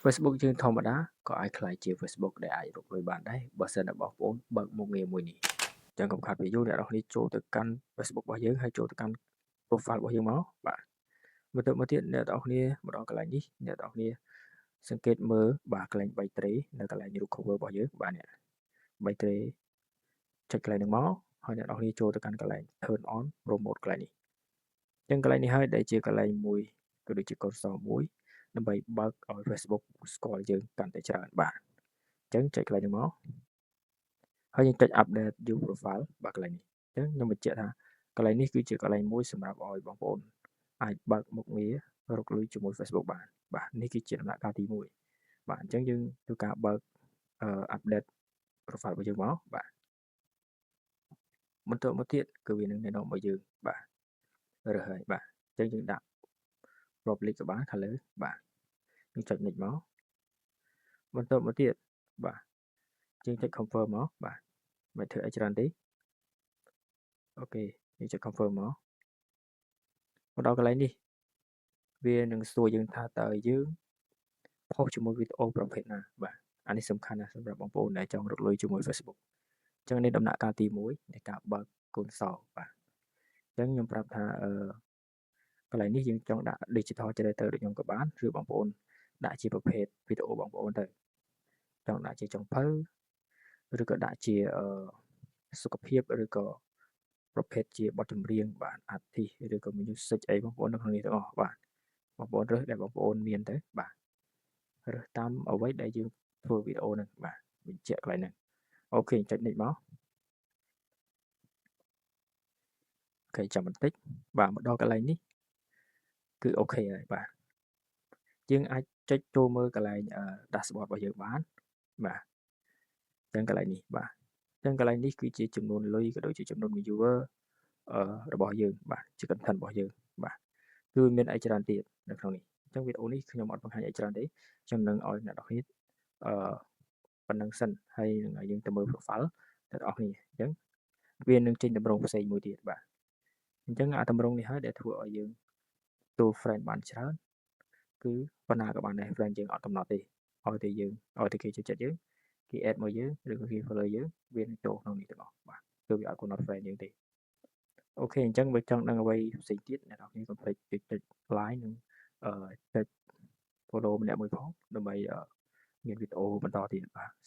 Facebook យើងធម្មតាក៏អាចក្លាយជា Facebook ដែលអាចរកលុយបានដែរបើសិនតែបងប្អូនបើកមុខងារមួយនេះអញ្ចឹងកុំខាតពេលយូរអ្នកនរគ្នាចូលទៅកាន់ Facebook របស់យើងហើយចូលទៅកាន់ profile របស់យើងមកបាទបន្ទាប់មកទៀតអ្នកនរគ្នាមកដល់កន្លែងនេះអ្នកនរគ្នាសង្កេតមើលបាទកន្លែង3ត្រេនៅកន្លែងរូប cover របស់យើងបាទនេះ3ត្រេចុចកន្លែងហ្នឹងមកហើយអ្នកនរគ្នាចូលទៅកាន់កន្លែង turn on promote កន្លែងនេះអញ្ចឹងកន្លែងនេះហើយដែលជាកន្លែងមួយក៏ដូចជាកូដសមួយដើម្បីបើកឲ្យ Facebook ស្គាល់យើងកាន់តែច្រើនបាទអញ្ចឹងចុចកន្លែងនេះមកហើយយើងចុច update your profile បាទកន្លែងនេះអញ្ចឹងខ្ញុំបញ្ជាក់ថាកន្លែងនេះគឺជាកន្លែងមួយសម្រាប់ឲ្យបងប្អូនអាចបើកមុខងាររកលុយជាមួយ Facebook បានបាទនេះគឺជាដំណាក់កាលទី1បាទអញ្ចឹងយើងធ្វើការបើក update profile របស់យើងមកបាទបន្ទាប់មកទៀតគឺវានឹងណែនាំឲ្យយើងបាទរើសហើយបាទអញ្ចឹងយើងដាក់ public ក៏បានខាងលើបាទយើងចុច next មកបន្ទាប់មកទៀតបាទយើងចុច confirm មកបាទមិនធ្វើអីច្រើនទេOK យើងចុច confirm មកមកដល់កន្លែងនេះវានឹងសួរយើងថាតើយើងផុសជាមួយវីដេអូប្រភេទណាបាទអានេះសំខាន់ណាស់សម្រាប់បងប្អូនដែលចង់រកលុយជាមួយ Facebook អញ្ចឹងនេះដំណាក់កាលទី1នៃការបើកកូនសោបាទអញ្ចឹងខ្ញុំប្រាប់ថាអឺកន្លែងនេះយើងចង់ដាក់ digital generator ដូចខ្ញុំក៏បានឬបងប្អូនដាក់ជាប្រភេទវីដេអូបងប្អូនទៅចង់ដាក់ជាចុងភៅឬក៏ដាក់ជាសុខភាពឬក៏ប្រភេទជាបទចម្រៀងបាទ artist ឬក៏ music អីបងប្អូននៅក្នុងនេះទាំងអស់បាទបងប្អូនរើសដែលបងប្អូនមានទៅបាទរើសតាមអ្វីដែលយើងធ្វើវីដេអូហ្នឹងបាទបញ្ជាក់កន្លែងហ្នឹង OK ចុចនេះមក OK ចាំបន្តិចបាទមកដល់កន្លែងនេះគឺ OK ហើយបាទយើងអាចចុចចូលមើលកន្លែង dashboard របស់យើងបានបាទអញ្ចឹងកន្លែងនេះបាទអញ្ចឹងកន្លែងនេះគឺជាចំនួនលុយក៏ដូចជាចំនួន viewer អឺរបស់យើងបាទជា content របស់យើងបាទគឺមានអីច្រើនទៀតនៅក្នុងនេះអញ្ចឹងវីដេអូនេះខ្ញុំអត់បង្ហាញអីច្រើនទេខ្ញុំនឹងឲ្យអ្នកនរគ្នាអឺប៉ុណ្ណឹងសិនហើយនឹងឲ្យយើងទៅមើល profile ទាំងអស់គ្នាអញ្ចឹងវានឹងចេញតម្រងផ្សេងមួយទៀតបាទអញ្ចឹងអាតម្រងនេះហើយដែលធ្វើឲ្យយើងទូ friend បានច្រើនគឺប៉ុណ្ណាក៏បានដែរ friend យើងអត់កំណត់ទេឲ្យតែយើងឲ្យតែគេចូលចិត្តយើងគេ add មកយើងឬក៏គេ follow យើងវានឹងចូលក្នុងនេះទាំងអស់បាទគឺវាអត់កំណត់ friend យើងទេ OK អញ្ចឹងបើចង់ដឹងអ្វីផ្សេងទៀតអ្នកនរគ្នាកុំភ្លេចចុច like និងចុច follow ម្នាក់មួយផងដើម្បីមានវីដេអូបន្តទៀតបាទ។